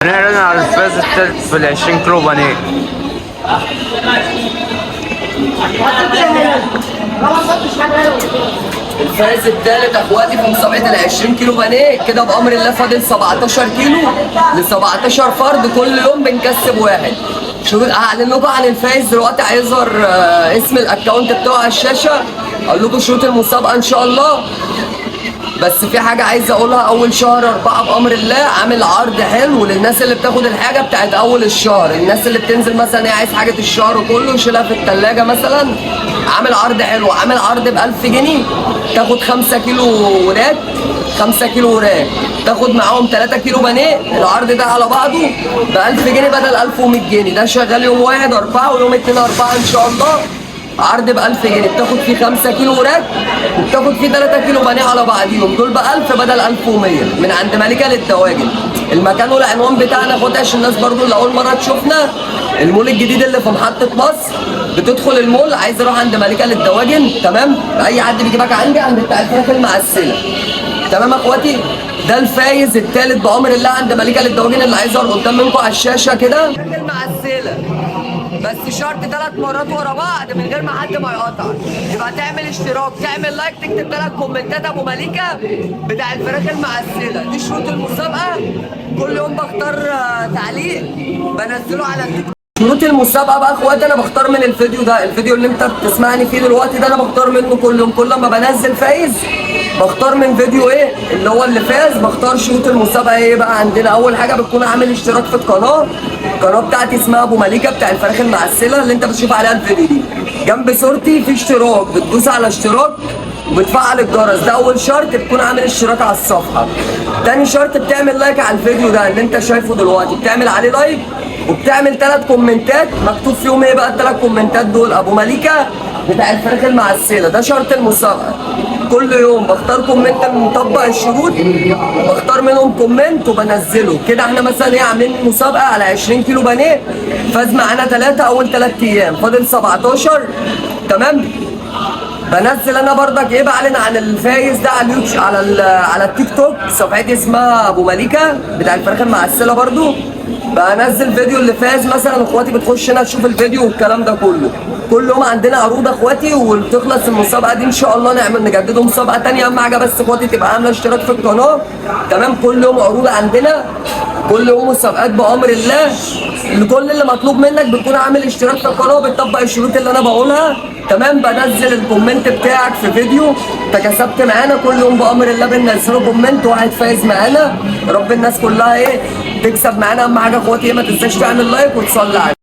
هنعلن على الفاز الثالث في 20 كيلو بانيه. الفائز الثالث اخواتي في مسابقة ال 20 كيلو بانيه كده بامر الله، فاضل 17 كيلو ل 17 فرد، كل يوم بنكسب واحد. شروط اعلن لكم عن الفائز دلوقتي، هيظهر اسم ال account بتاعه على الشاشة، اقول لكم شروط المسابقة ان شاء الله. بس في حاجة عايز اقولها، اول شهر 4 بامر الله عامل عرض حلو للناس اللي بتاخد الحاجة بتاعت اول الشهر، الناس اللي بتنزل مثلا ايه عايز حاجة الشهر كله يشيلها في التلاجة مثلا، عامل عرض حلو، عامل عرض ب 1000 جنيه تاخد 5 كيلو وراك، 5 كيلو وراك تاخد معاهم 3 كيلو بانيه. العرض ده على بعضه ب 1000 جنيه بدل 1100 جنيه. ده شغال يوم 1 4 ويوم 2 4 ان شاء الله. عرض ب 1000 جنيه بتاخد فيه 5 كيلو وراك وبتاخد فيه 3 كيلو بانيه على بعضيهم، دول ب 1000 بدل 1100 من عند ملكة للدواجن. المكان والعنوان بتاعنا خد عشان الناس برضو اللي اول مرة تشوفنا، المول الجديد اللي في محطة مصر، بتدخل المول عايز اروح عند ملكة للدواجن، تمام؟ اي حد بيجيبك عندي عند بتاع الفراخ المعسلة، تمام يا اخواتي؟ ده الفايز الثالث بامر الله عند ملكة للدواجن اللي هيظهر قدام منكم على الشاشة كده. المعسلة بس شرط 3 مرات ورا بعض من غير ما حد ما يقطع، يبقى تعمل اشتراك، تعمل like، تكتب 3 كومنتات ابو مليكة بتاع الفراخ المعسله. دي شروط المسابقة. كل يوم بختار تعليق بنزله على التيك. شروط المسابقة بقى اخواتي، انا بختار من الفيديو ده، الفيديو اللي انت بتسمعني فيه دلوقتي ده انا بختار منه كل يوم، كل ما بنزل فايز بختار من فيديو ايه اللي هو اللي فاز، بختار شروط المسابقة ايه بقى. عندنا اول حاجة بتكون عامل اشتراك في القناة، القناة بتاعتي اسمها ابو مليكة بتاع الفراخ المعسله اللي انت بتشوف عليها الفيديو دي، جنب صورتي في اشتراك، بتدوس على اشتراك وبتفعل الجرس، ده اول شرط، بتكون عامل اشتراك على الصفحة. تاني شرط بتعمل like على الفيديو ده اللي انت شايفه دلوقتي، بتعمل عليه like وبتعمل 3 كومنتات مكتوب فيهم ايه بقى الثلاث كومنتات دول؟ ابو مليكة بتاع الفراخ المعسله. ده شرط المسابقة. كل يوم بختار comment مطبق الشروط، بختار منهم comment وبنزله كده. احنا مثلا ايه عاملين مسابقة على 20 كيلو بانيه، فاز معانا 3 اول 3 ايام، فاضل 17، تمام؟ بنزل انا برضك ايه بعلن عن الفايز ده على اليوتيوب، على التيك توك، صفحتي اسمها ابو مليكة بتاع الفراخ المعسله، برضو بنزل فيديو اللي فاز مثلا، اخواتي بتخش هنا تشوف الفيديو والكلام ده كله. كل يوم عندنا عروض اخواتي، وتخلص المسابقة دي ان شاء الله نعمل نجددوا مسابقة تانية. اهم حاجة بس اخواتي تبقى عامله اشتراك في القناة، تمام؟ كل يوم عروض عندنا، كل يوم مسابقات بامر الله. كل اللي مطلوب منك بتكون عامل اشتراك في القناة وبتطبق الشروط اللي انا بقولها، تمام؟ بنزل ال comment بتاعك في فيديو تكسبت معانا، كل يوم بامر الله بننزله comment واحد فايز معانا، رب الناس كلها ايه تكسب معانا. اهم حاجة اخواتي ايه ما تنساش تعمل like وتصلي على